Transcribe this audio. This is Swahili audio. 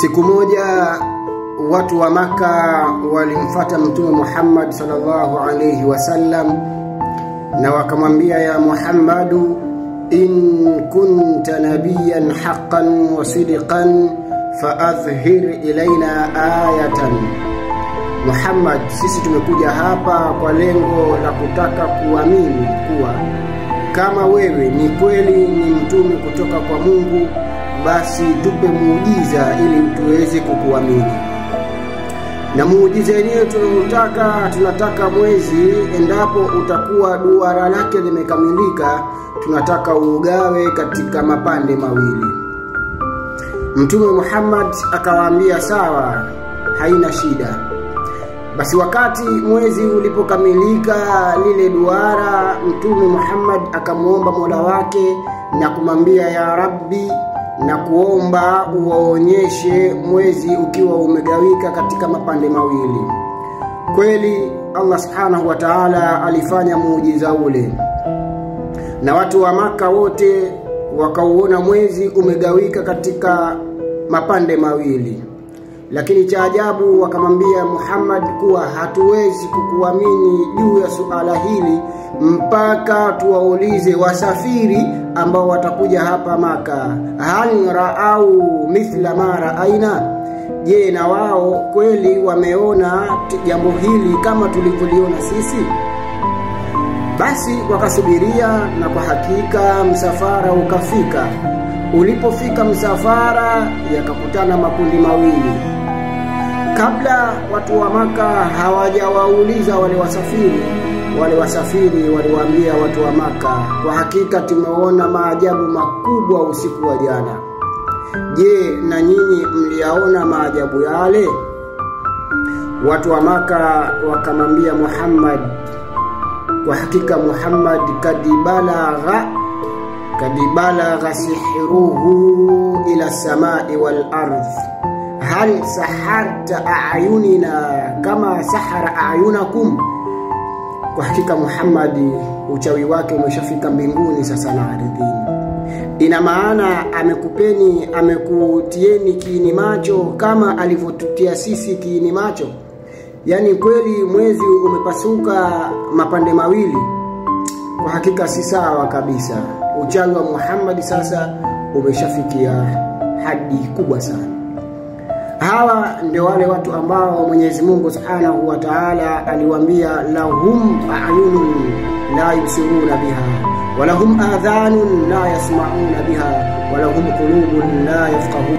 Siku moja watu wa Maka walimfuata Mtume Muhammad sallallahu alayhi wasallam na wakamwambia, ya Muhammadu, in kunta nabiyan haqqan wa sidqan faadhhir ilaina ayatan. Muhammad, sisi tumekuja hapa kwa lengo la kutaka kuamini kuwa kama wewe ni kweli ni mtume kutoka kwa Mungu, basi tupe muujiza ili tuweze kukuamini. Na muujiza yenyewe tunataka mwezi endapo utakuwa duara lake limekamilika, tunataka uugawe katika mapande mawili. Mtume Muhammad akawaambia sawa, haina shida. Basi wakati mwezi ulipokamilika lile duara, Mtume Muhammad akamuomba Mola wake na kumwambia, ya Rabbi, na kuomba uwaonyeshe mwezi ukiwa umegawika katika mapande mawili. Kweli Allah Subhanahu wa Ta'ala alifanya muujiza ule, na watu wa Maka wote wakauona mwezi umegawika katika mapande mawili. Lakini cha ajabu wakamwambia Muhammad kuwa hatuwezi kukuamini juu ya suala hili mpaka tuwaulize wasafiri ambao watakuja hapa Maka, hal raau mithla ma raaina, je, na wao kweli wameona jambo hili kama tulivyoliona sisi? Basi wakasubiria, na kwa hakika msafara ukafika. Ulipofika msafara, yakakutana makundi mawili. Kabla watu wa Maka hawajawauliza wale wasafiri, wale wasafiri waliwaambia watu wa Maka, kwa hakika tumeona maajabu makubwa usiku wa jana. Je, na nyinyi mliyaona maajabu yale? Watu wa Maka wakamwambia Muhammad, kwa hakika Muhammad kadibalagha sihiruhu ila samai wal ardh, hal saharta a'yunina kama sahara a'yunakum. Kwa hakika Muhammad uchawi wake umeshafika mbinguni sasa na ardhini. Ina maana amekupeni, amekutieni kiini macho kama alivyotutia sisi kiini macho. Yani kweli mwezi umepasuka mapande mawili. Kwa hakika si sawa kabisa. Uchawi wa Muhammad sasa umeshafikia hadi kubwa sana. Hawa ndio wale watu ambao Mwenyezi Mungu Subhanahu wa Ta'ala aliwaambia, lahum a'yunun la yubsiruna biha, wa lahum adhanun la yasma'una biha, wa lahum qulubun la yafqahuna.